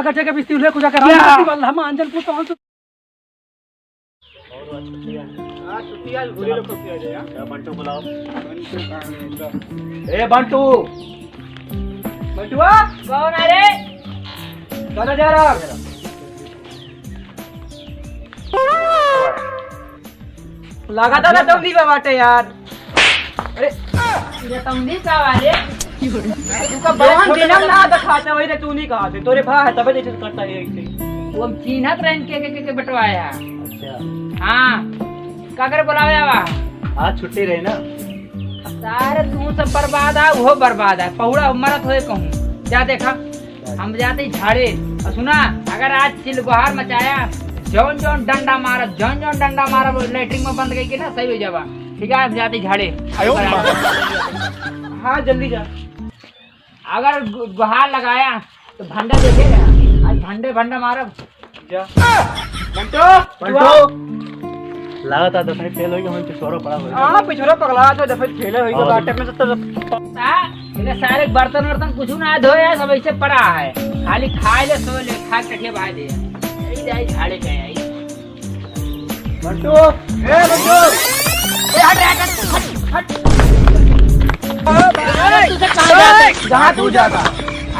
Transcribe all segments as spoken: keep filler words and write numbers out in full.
का जगह बिस्ती उल्हे को जाकर क्या? राम जी वाला हम अंजन को तो हम तो हाँ, छुट्टी आज गोली लोग को किया जाए, हाँ? क्या बंटू बुलाओ। बंटू कहाँ है? ए बंटू। बंटुआ? कौन आ रे? कहाँ जा रहा? लगा था ना तौंदी बा बाटे यार। अरे, ये तौंदी का वाले? तू का बहन दिनम ना दिखाते वही रे, तू नहीं कहा थे। तोरे भाई है, तबे जैसे करता है ऐसे। वो हम चीन्हत रहन के, के, के, के बंटवाया। अच्छा। हाँ। का करे बुलावे आवा? आज छुट्टी रही ना। सारे तू सब बर्बाद है, वो बर्बाद है। पहुड़ा मरत होए कहूँ। जा देखा। हम जाते झाड़े। और सुना, अगर आज चिलगोहार मचाया, जौन जौन डंडा मारब, जौन जौन डंडा मारब, लेटरिन में बंद करके ना सही हो जाबा। ठीक है, हम जाते झाड़े। आयो माँ। हाँ, जल्दी जा। अगर गु-, गुहार लगाया तो भंडा देखे ना, आज भंडे भंडा मारब। जा। बंटो, बंटो। लागत है दसवीं फेल होई, हम पिछोरो पड़ा होई। हाँ, पिछोरो पगला तो दसवीं फेल होई, हाँ। बाटे में से तो हाँ, इन्हें सारे बर्तन वर्तन कुछ ना धोए है, सब ऐसे पड़ा है, खाली खाए ले, सोए ले, खा के टटिया बहा दे। यही जाए झाड़े के आई। बंटू, ए बंटू, ए हट, हट, हट, हट। अबे, तुझे कहाँ जाते? जहाँ तू जाता।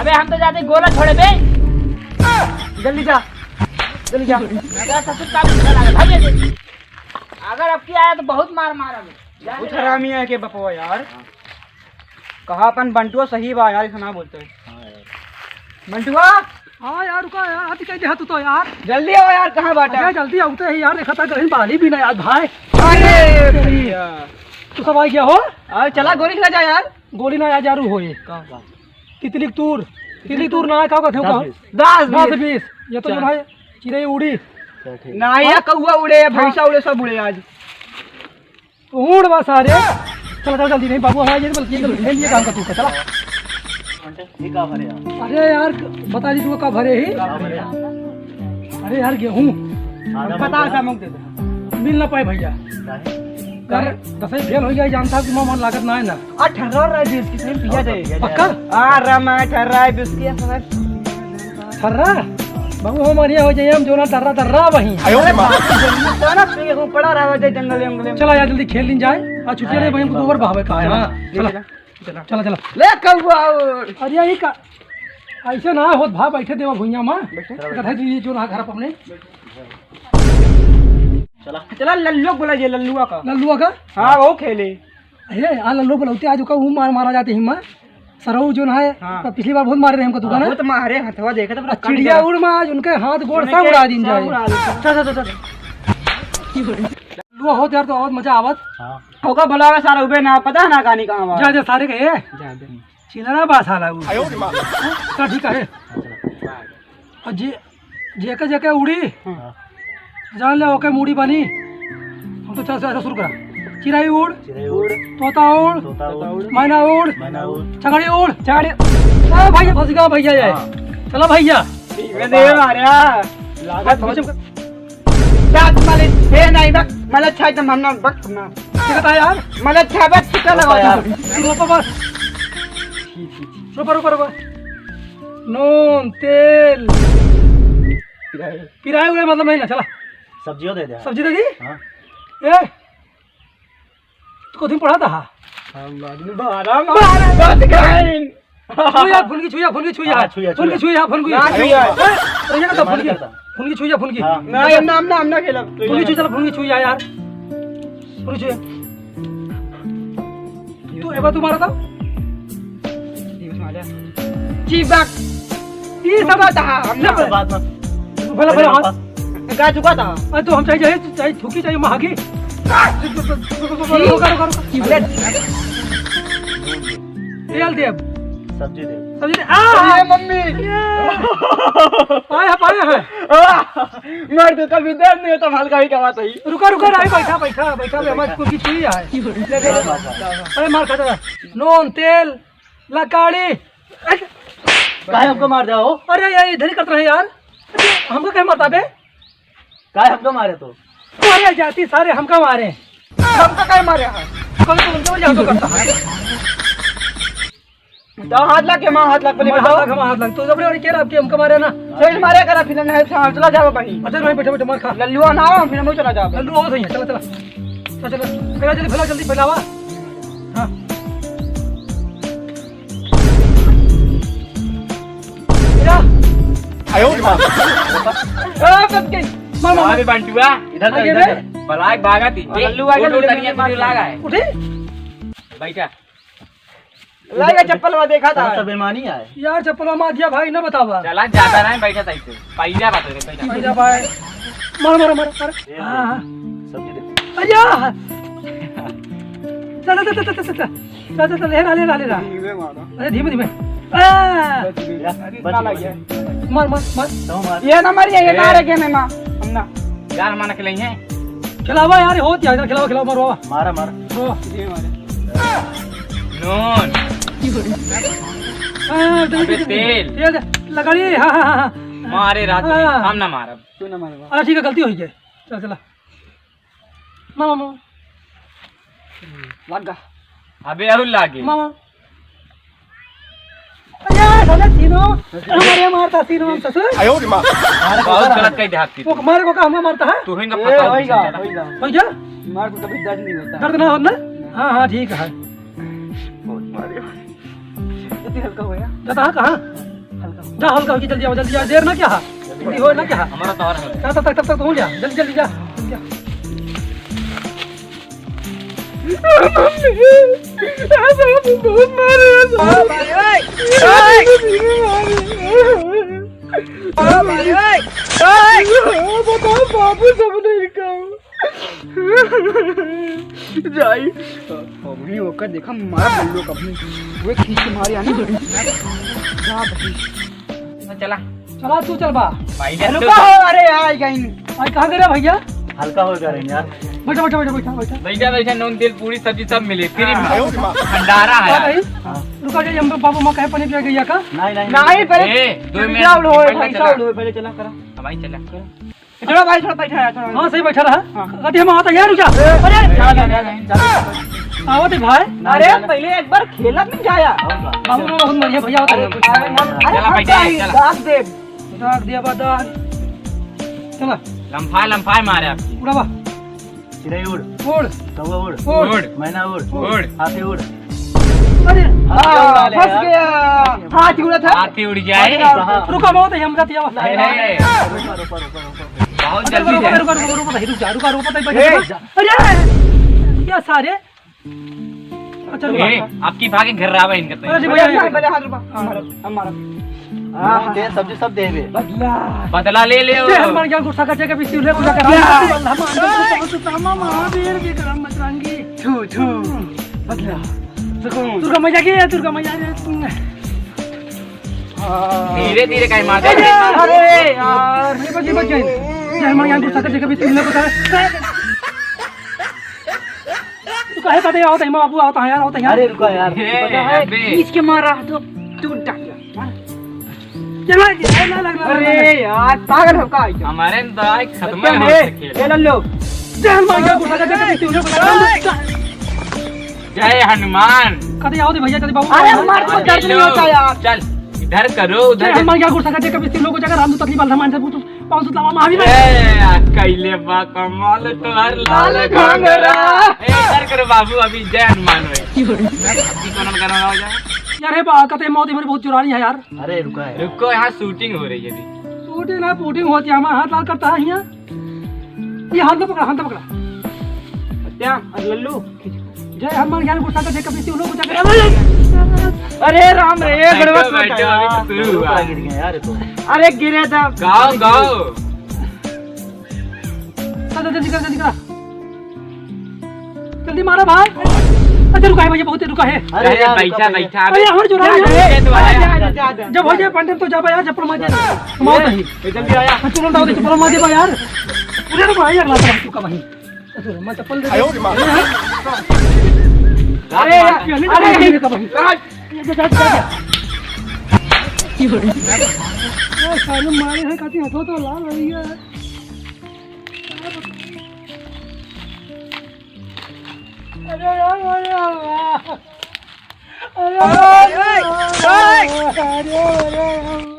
अबे, हम तो जाते गोला छोड़े बे। जल्दी जा, जल्दी जा। अगर ससुर का भी चला गया, भाग ले। अगर अब की आया तो बहुत मार मारा बे। बहुत हरामी है के बपवा यार। कहा अपन बंटुआ सही बा यार, ऐसा ना बोलते। हाँ यार। बंटुआ? हाँ यार, रुका यार, अति कह दे तू तो यार। जल्दी आओ यार, कहाँ बाटा? अरे जल्दी आओ तो यार, देखा था कहीं बाली भी ना यार भाई। अरे भैया। तू सब आ गया हो? आओ, चला गोली खिला जा यार। गोली ना यार, जारू हो ये। कहाँ? तितली तूर, तितली तूर ना, का कहते हो, दस कहो? बीस। दस दस बीस। बीस, ये तो जो चल। भाई चिड़ै उड़ी। चल, ठीक। ना, या कौआ उड़े, या भैंसा उड़े, सब उड़े आज। उड़ बस, अरे। चल, चल, जल्दी नहीं, बाबू, हमारे ये बल्कि ये, ये काम कर तू, चला। ये का भरे यार? अरे यार, बता दी तू का भरे ही? का भरे यार? अरे यार, गेहूं। आधा बता, बता। आधा मुंह दे दे। मिल ना पाए भैया। काहे? अरे, दसवीं फेल हो गया, जानता कि मां मन लागत ना है ना। आ, ठर्रा रहा है बीस की, सही पिया दे। पक्का? आ, रमा ठर्रा है बीस की, ऐसा है। ठर्रा? बाबू, हम अरिया हो जाए, हम जो ना टर्रा, टर्रा वहीं। अरे, बाप रे, जरूरत है ना, तो ये पड़ा रहा है जंगल, जंगल में। चला यार, जल्दी खेल लीन जाए। आज छुट्टी रे, वहीं गोबर बहावे का है, हाँ। चला। चला। चला, चला। ले कौआ और। अरे, ये का, ऐसे ना होत भा, बैठे देवा भुइयां में। बैठे। गधा जी, ये जो रहा घर पर अपने। चला। चला, लल्लुआ को बुला, ये लल्लुआ का। लल्लुआ का? हाँ, वो खेले। अरे, आ लल्लुआ बुलाते, आज ओका वो मार मारा जाते हिम्मा। सरऊ जो ना है, हाँ। तो पिछली बार बहुत मारे रहे हमको, तू का ना? बहुत मारे, हथवा देखा था, पूरा आ, चिड़िया काट उड़ में आज उनके हाथ गोड़ उनके सब उड़ा दीन सब जाए। उड़ा दीन। चल, चल, चल, चल। लल्लुआ होत यार, तो और मजा आवत। हाँ। ओका बुलावे सारा उबे ना, पता है ना कहानी कहाँ बा। जा, जा, सारे के ये। जा, जा। चिनरा बा साला उ। आयो रे माँ। का ठीक है। और जे, जेके, जेके उड़ी, हाँ। जान ले ओके मूड़ी बनी। हम तो चल से ऐसा शुरू करा। चिरई उड़, चिरई उड़। तोता उड़, तोता उड़। मैना उड़, मैना उड़। छगड़ी उड़, छगड़ी। ए भैया, फंस गया भैया ये। हाँ। चला भैया। ये दे मारा। लागत बहुत दांत मालिक, हे नहीं बक, मला छाई तो मन्ना बक ना। ठीक है यार। मला छाबत छिटा लगा यार। तू रोपा बस। रोपा, रोपा, रोपा। नून, तेल। पिराए उड़े मतलब नहीं ना, चला। सब्जियों दे दे। सब्जी दे दी? हाँ। ए, तू कथी पढ़ा था? हम आदमी बारह में बारह बच गए। छुइया, फुनगी छुइया, फुनगी छुइया। हाँ, छुइया, फुनगी छुइया। छुइया, फुनगी। ना छुइया। अरे, ये ना तो मना फुनगी। करता। फुनगी छुइया, फुनगी। हाँ। ना, ये नाम, नाम ना खेला। फुनगी छुइया, चला, फुनगी छुइया यार। फुनगी छुइया। तू, एक बार तू मारा था? ये बस मारा। चिबक। ये सब चुका था, हम ना ना। बात ना। भला, भला, हाँ। गा चुका था। अरे, तो हम चाहे, चाहे, चाहे थूकी, चाहे महागी। रुका, रुका, रुका। अरे। तेल देब। सब्जी देब। सब्जी दे। आ! अरे, मम्मी। ये। पाए है, पाए है। आ! मार दे, कभी दर्द नहीं होता, हल्का ही का बात है। रुका, रुका, नहीं, बैठा, बैठा, बैठा, बैठा। हमारे कुछ छुई है। अरे, मार खाता। नून, तेल, लकाड़ी। काहे हमको मार जाओ? अरे, ये इधर ही कट रहे यार। हमको क्या मारता बे? काहे हमको मारे तो? अरे जाती सारे हमका मारे। हमका काहे मारे? कल तो उनके वजह से करता है। तो हाथ लाग के माँ, हाथ लाग, पहले हमार बताओ। हाथ लाग, हमार हाथ लाग। तो जबरे और केरा आपके हमका मारे ना। सही मारे करा, फिर नहीं, चला जाओ भाई। अच्छा भाई, बैठा, बैठा, मार खा। लल्लुआ ना आओ, फिर हम चला जाओ। लल्लू आओ, सही है, चला, चला। चला, चला। करा जल्दी, फैलावा, जल्दी फैलावा। हाँ। या। आयो रे माँ। आ, बच गई। मार, मार, मार। अरे बंटुआ। इधर, आगे इधर। बलाक भागा थी। लल्लू आगे, उठ, उठ, लल्लू आगे, आगे। उठे? बैठा। लाइगा चप्पलवा देखा था। साला सब बेमानी आए। यार, चप्पलवा मार दिया भाई, ना बतावा। चला, ज्यादा नहीं, बैठा था इसे। पहिला बात है, बैठा। पहिला बात। मार, मार, मार, मार। ये हाँ, हाँ। सब्जी दे। अय्या! चल, चल, चल, चल, चल, चल। चल, चल, चल, ले रहा, ले रहा, ले रहा। धीमे मारो। अरे, धीमे, धीमे। आ! बच गया, बच गया। मार, मार, मार। तो मार। ये ना मारिए, ये ए। ना रखे मैं माँ। हम ना। यार, माना के नहीं है। खिलावा यार, होत यार, इधर खिलावा, खिलावा, मारो। मारा, मारा। ओ। ये मारे। नून। हाँ, दे, अबे दे, दे, तेल। तेल दे। लकड़ी, हाँ, हाँ, हाँ, हाँ। मारे रात में, हाँ। हम ना मारब। तू ना मारबा। अरे ठीक है, गलती हो गई। चल, चला। मामा, मामा। लग गा। अबे और लागे। मामा। अरे, साला सीनो, हमारे मारता सीनो हम ससुर। आयो रे माँ। बहुत गलत कह दे आपकी। वो मारे को का हमें मारता है? तू ही ना ए, फंसा होइगा, होइगा। होइगा। मार को कभी दर्द नहीं होता। दर्द ना हो ना? हाँ, हाँ, ठीक है। बहुत मारे। इतनी हल्का हो गया। जा, कहाँ, कहाँ? हल्का। जा, हल्का हो गया, जल्दी आओ, जल्दी आओ, देर ना क्या है? जल्दी हो ना क्या है? हमारा तो और है। जा, तब तक, तब तक पहुँच जा, जल्दी, जल्दी जा, जल्दी जा। बताओ बाबू, सब नहीं खाओ। जाई। हमनी ओकर देखा मारा बल्लो कभी। वे खींच के मारे आनी। जा भाई। चला। चला, तू चल बा। भाई, रुका हो, अरे, आ गई। भाई, कहाँ गए रे भैया? हल्का हो गया रे यार। बैठा, बैठा, बैठा, बैठा, बैठा। बैठा, बैठा, नून, तेल, पूरी, सब्जी सब मिले, फ्री में। हाँ। भंडारा है हाँ यार। भाई। हाँ। रुका, ये हम बाबू माँ कहे पानी पिया गया का? नहीं, नहीं। नहीं, पहले ए, दो मिनट, जाओ, लो, पहले पैसा चला। उड़ो, पहले चला, करा। हाँ भाई, चला। चलो भाई, थोड़ा बैठा है, थोड़ा। हाँ, सही बैठा रहा। हाँ। कथी हम आवत है, रुक जा। अरे! जा, जा, जा, जा, जा। आवत है भाई। अरे, पहले एक बार खेलत नहीं जाया। बाबू, बाबू, मरिया भैया, आवत है। अरे, चला, हम बैठा है, जाई, चला। दाग दे। दाग दिया बा, दाग। चला। लम्फाए, लम्फाए मारे आपकी। उड़ावा। चिड़ै उड़। उड़। कौवा उड़। उड़। मैना उड़। उड़। हाथी उड़। अरे, हाँ, उड़ा ले फंस यार। गया। हाथी उड़ा था। हाथी उड़ जाए। हाँ। रुको, बहुत है, हम जाती है। नहीं, नहीं, नहीं। रुको, रुको, रुको, रुको। बहुत अरे, जल्दी रुको, है। रुको, रुको, रुको, रुको, रुको, रुको, ए, रुको। अरे, क्या सारे? अच्छा, रुको। ए, आपकी भागे घर रहा है इनका तो। अरे, जी, भैया, पहले हाथ रुको। हमारा, हमारा। हाँ, दे, सब्जी सब दे दे। बदला। बदला ले ले। जय हनुमान ज्ञान गुस्सा का जय कपीस तिहुलो को जाकर राम, राम, राम, राम, राम, राम, महावीर विक्रम बजरंगी। छू, छू। बदला। सुकून। दुर्गा मैया की है, दुर्गा मैया की। हाँ। धीरे धीरे काहे मारते हैं? अरे यार। बच गई, बच गई। जय हनुमान ज्ञान गुस्सा का जय कपीस तिहुलो को जाकर तू काहे कहते आवत है, बाबू, आवत है यार, आवत है यार। अरे रुका यार। ए, पता है, अबे। खींच के मारा तो टूट गया। चला, चला, चला, चला, अरे चला। यार, पागल हो का? हमारे तो आज खत्म सत्या हो है, सके। चल लो। चल, मार गया, गुस्सा कर दे, तू, तू, तू, जय हनुमान। कहते आवत है भैया, चल बाबू। अरे, हमारे को दर्द नहीं होता यार। चल, इधर करो, उधर जय हनुमान, क्या गुस्सा कर दे, कभी तीन लोगों को जाकर राम दूत तकलीफ वाला सामान से पूछ। पाँच सौ लावा, महावीर भाई। ए, आ, कैले बा कमाल तोहर लाल लाल घाघरा। घाघरा। ए, इधर करो बाबू, अभी जय हनुमान भाई। अभी कौन गाना गाओ जाए? यार, हे बा, कहते मौत मेरी बहुत जुरानी है यार। अरे, रुका है। रुको, यहाँ शूटिंग हो रही है अभी। शूटिंग ना, शूटिंग होती है, हमारा हाथ लाल करता है यहाँ। ये हाथ तो पकड़ा, हाथ तो पकड़ा। सत्या और लल्लू। जय हनुमान ज्ञान गुस्सा का जय कपीस तिहुलो को जाकर। अरे राम रे, बैठो, गड़बड़ बैठो, अभी तो शुरू हुआ। गिर गया यार, ये तो। अरे गिरे था। गाओ, गाओ। चल, जल्दी कर, जल्दी कर। जल्दी मारा भाई। अच्छा, रुका है भैया, बहुत रुका है। अरे अरे यार, बैठा, रुका भैया। बैठा, अरे, हमारे जो राम अरे, है। जा, जा, जा, जा। जब हो जाए पंडित तो जा भाई यार, चप्पल मार दे। मार दे। ए, जल्दी आया। हाँ, चलो, जाओ, चप्पल मार दे भाई यार। अरे, रुका है, अगला तरफ रुका भाई। अच्छा, मैं चप्पल दे आयो रे माँ। अरे यार, अरे, अरे, ये देखो भाई। ये जा, जा, जा। ये साले मारे हैं, काटी हथो तो लाल हो गया है। अरे यार, अरे यार। अरे, अरे, अरे, अरे।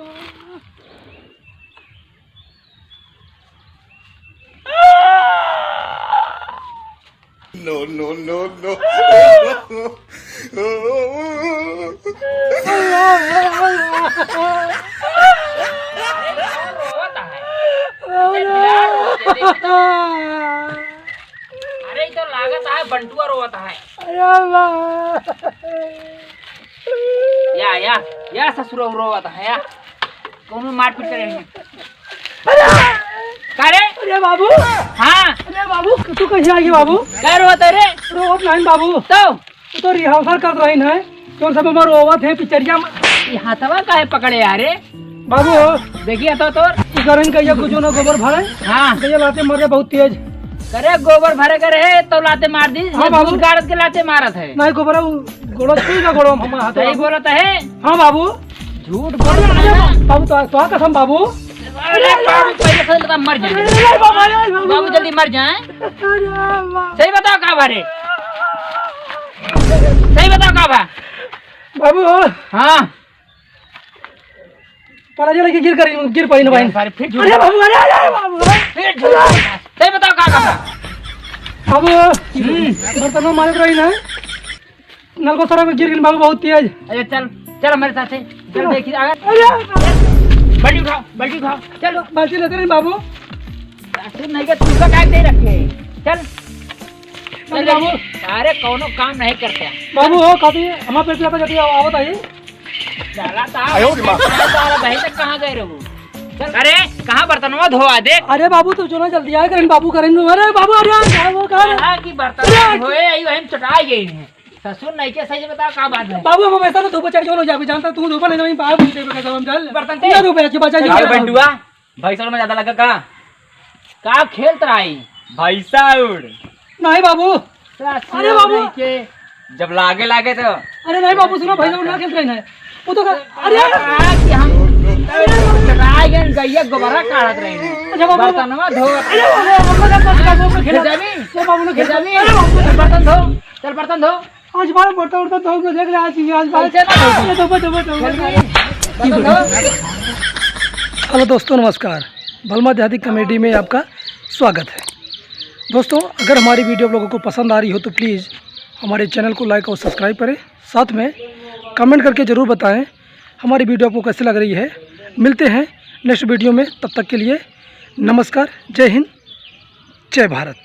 No, no, no, no। अरे, ई तो लागत है बंटुआ रोवत है। अरे वाह। या, या, या ससुरा रोवत है, या। कौनो मारपीट करे हैं। अरे! का रे? अरे बाबू! हाँ। अरे बाबू, तू कैसे आ गया बाबू? का रोवत है रे? रोवत नहीं बाबू। तो? तू तो rehearsal करत रही है। कौन सा बाबा रोवत है पिक्चरिया में? ये हाथवा काहे पकड़े यार रे? बाबू हो। देखिए तो तोर। तू करन कहिया कुछ ना गोबर भरे। हाँ। कहिया लाते मारे बहुत तेज। करे गोबर भरे करे है तो लाते मार दी। हाँ ये बाबू। दूध गाड़त के लाते मारत है। नहीं गोबर उ गोड़ो छुई ना गोड़ो हम हाथ सही बाबू। बोलत है। हाँ बाबू। झूठ बोल अरे, अरे, बाबू, तो, तो कसम बाबू। अरे बाबू, पहले से लगा मर जाए। अरे बाबू, अरे बाबू। बाबू जल्दी मर जाए। अरे बाबू। सही बताओ का भा रे? सही बताओ का भा? बाबू। हाँ। पराजे लेके गिर करी, गिर पड़ी ना भाई। सारे फिर झूठ। अरे बाबू, अरे, अरे बाबू। फिर झूठ। सही बताओ का भा? बाबू। हम्म। बर्तन में मारत रही ना। नलको सर में गिर गई बाबू, बहुत तेज। अरे चल, चल हमारे साथ है। चल चलो। देखिए, आ। अरे! बाल्टी उठाओ, बाल्टी उठाओ। चल। बाल्टी लेते नहीं बाबू। तू नहीं के, तू का काहे दे रखे? चल। चल बाबू। अरे कौनो काम नहीं करते। बाबू हो, काफी हमारे पेट पे जाती आवत आई। चला था। आयो रे माँ। सारा भाई तक कहाँ गए रहो? चल। अरे, कहाँ बर्तनवा धोआ दे? अरे बाबू, तू जो ना जल्दी आए करें बाबू, करें। अरे बाबू, अरे यार, क्या वो कहाँ? कहा कि बर्तन अरे! धोए, आई वहीं चटाई गई हैं। ससुर नहीं के सही बताओ का बात है? बाबू, हम ऐसा ना धूप चढ़ के हो जाबे, जानता तू धूप नहीं, बाहर घूमते हुए कैसा हम जान ले। बर्तन ते? ना धूप है, अच्छी बात है, अरे बंटुआ, भैंसा में ज्यादा लगा का? का खेलत रही? भैंसा उड़। नहीं बाबू। ससुर अरे बाबू। नहीं के। जब लागे लागे तो। अरे नहीं बाबू, सुनो, भैंसा उड़ ना खेलत रही ना। वो तो का-, अरे यार। कहा कि हम चढ़ाए गए, गैया गोबरा काढ़त रही। अच्छा बाबू। बर्तनवा धो। अरे बाबू, हम लोग का खेला। खेल जाबी? ए बाबू, लोग खेल खेल जाबी? अरे बाबू। बर्तन धो, चल बर्तन धो। आज बार बर्तन उर्तन धो के देख ले, आज, आज बार। कैसे ना धोबी? अरे, धोबो, धोबो, धोबो। जल्दी। हेलो दोस्तों, नमस्कार। बलमा देहाती कॉमेडी में आपका स्वागत है। दोस्तों, अगर हमारी वीडियो आप लोगों को पसंद आ रही हो तो प्लीज़ हमारे चैनल को लाइक और सब्सक्राइब करें, साथ में कमेंट करके ज़रूर बताएं हमारी वीडियो आपको कैसी लग रही है। मिलते हैं नेक्स्ट वीडियो में, तब तक के लिए नमस्कार, जय हिंद, जय भारत।